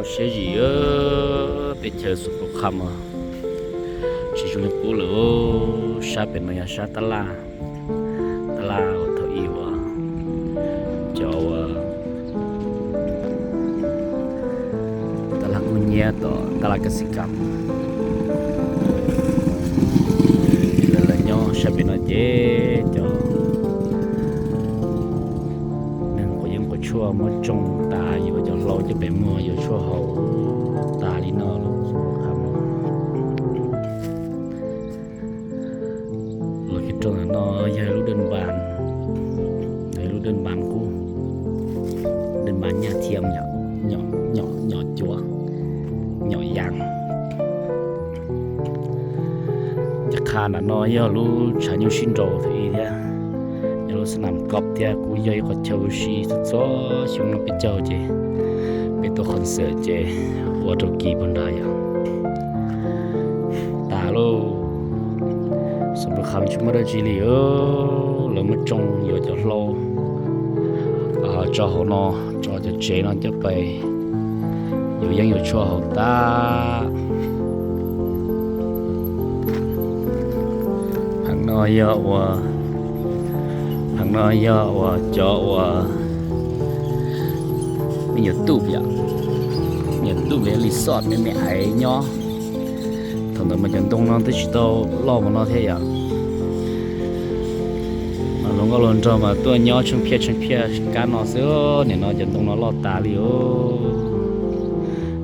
Siab zim, teb chaws Xos Pos Kham os, tsis zoo li qub lawm. Sab pem no yog sab tab laj, tab laj uas thaum ub uas cov uas tab laj kub hnyiab tom tab laj Kas Xis Kam lawv nyob sab pem no ces cov neeg quav yeeb quav tshuaj muab tsoo tas, yuav cov hlau coj pem muag yuav tshuaj haus tas li no. Los kiag rau ntawm no yog lub dej npas, lub dej npas kub, dej npas nyaj thiab nyom cuav, nyom yas. Ncaj qha ntawm no yog lub tshav nyuj sib nraus thiab, yog lub xab nam koj thiab kuj yog ib qhov chaw ua si txhua xyoo no peb caug ces peb tuaj concert ces ua rau kis puag nrad yom. Tas lauj, Xos Pos Kham tsis muaj dab tsi li, lawv muab tsoo yuav cov hlau tso hauv no, tso cov tsev no coj pem yuav yeeb yuav tshuaj haus tas. Heev no yog uas, heev no yog uas cov uas me nyuam tub yom, me nyuam tub li xoj me me aiv nyob. Thaum ntawd mas cov ntoo no twb tsis tau loj mus no thiab yom. Mas hluas nkauj hluas nraug mas tuaj nyob tsheej phiaj tsheej phiaj kab no xwb, nim no cov ntoo no loj tas li os.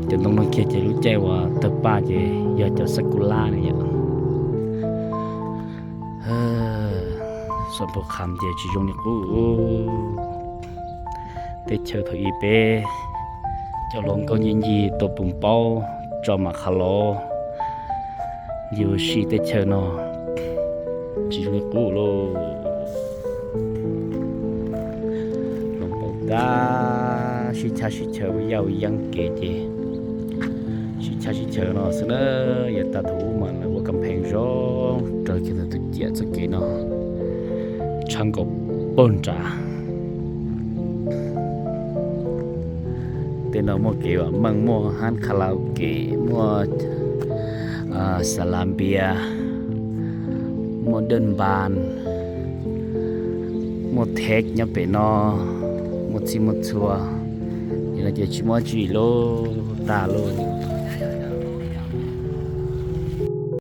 Cov ntoo no kiag ces lub caij uas tawg paj ces yog cov xab ku lab ne yom. Xos Pos Kham ces tsis zoo li qub. Teb chaws thaum ub peb cov hluas nkauj ncig ncig tua pus npaub tso mam qha los ncig ua si teb chaws no tsis zoo li qub lauj. Hluas npaum tab sib chab sib chaw ua yaj ua yeeb kev ces sib chab sib chaw no xwb na. Yav tag thaum ub mas lawv ua kas phees zoo raws kiag ntawm tus ciam txoj kev no tshab nkaus puag nrad. Tej no muaj kev vam meej, muaj hab karaoke, muaj xas las npias, muaj dej npas, muaj theb nyob pem no, muaj txhij muaj txhua. Nim no ces tsis muaj dab tsi lauj, tag lauj.